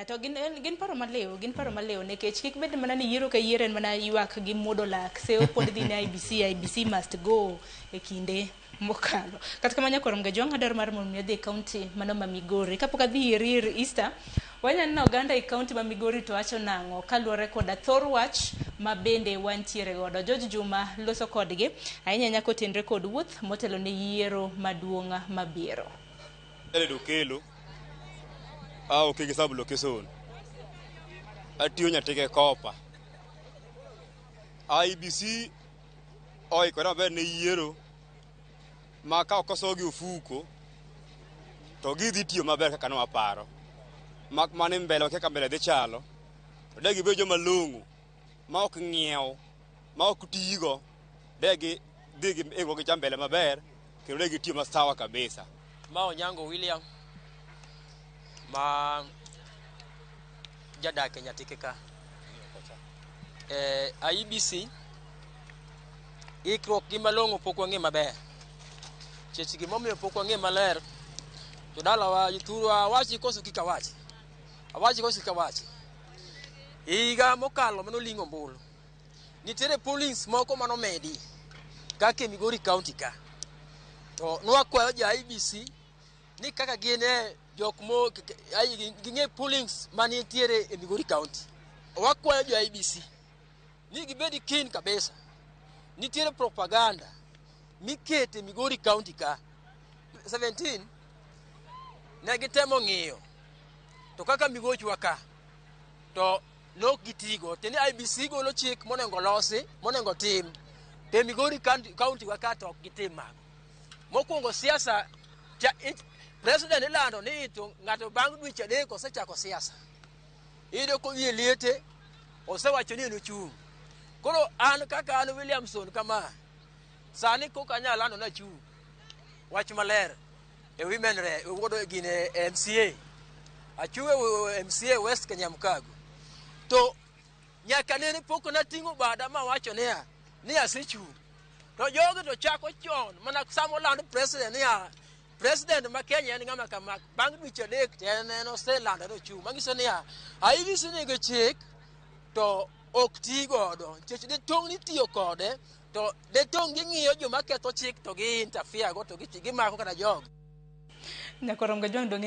ahinya. To gin paro maliw, gin paro maliw nikech kik bed mana ni yiero ka yiero en mana ywak gi muodo lak. Seyo pod dhi ne IEBC, IEBC must go e kinde mokalo. Kata kamano nyakwar Mgajwang' adwaro mar mondo mi adhi e kaunti mano ma Migori. Kapok adhi ir ir Easter, wanyalo neno oganda e kaunti ma Migori to wacho nang'o kaluwore koda thor wach ma bende wantiere godo. George Juma loso kodgi ahinya ahinya kotenre kod wuoth motelo ne yiero maduong' mabiro. Jared Okello, a Okege sub location. Atiyo Nyatike Kopa. IEBC oikore maber ne yiero ma ka ok osogi ofuko to gidhi tiyo maber kaka ne waparo. Mak mana ni mbele wakia kaka mbele dhi chalo. To de gibed joma long'o ma ok ng'iew, ma ok tigo, de gi dhi gi ikruok gi cha mbele maber kendo de gitiyo masawa kabisa. Ma Onyango William ma jadak e Nyatike ka. IEBC ikruok gi malong'o pok wang'e maber. Chech gimomiyo pok wang'e maler, jodalawa jothurwa awachi koso kik awachi? Awachi koso kik awachi? Higa mokalo mane oling' ombulu, nitiere pollings moko manomedi kaka e Migori County ka. To nwakwayo jo IEBC ni kaka gin e jok mo ging'e pollings manitiere e Migori County. Wakwayo jo IEBC ni gibed keen kabisa. Nitiere propaganda mikete e Migori County ka. 17 ne gitemo ng'iyo to kaka migochwa ka to nok gitigo tiende ni IEBC golo chik monego losi monego tim to e Migori County wa ka to ok gitim mago. Mokwongo siasa president ilando ni to ng'ato bang' dweche 3 osechako siasa. Iyudo kodhi e liete osewacho ni en ochung'. Koro an kaka an Williamson kama sani koka anyal lando ni achung' wach maler e women rep wuodo gine MCA achung' e MCA West Kanyamkago to nyaka nene pok nating'o bada mawacho niya ni asechung'. To jogi to chako chon mana sama oland president niya president ma Kenya en ng'ama kama bang' dweche 3 to en oselando ni ochung'. Manyiso niya IEBC nigi chik to ok ti godo nikech de tong' nitiyo kode to de tong' ging'iyo joma ketho chik to gi interfere go to gimako kata jogi. Nyakwar Mgajwang' dong'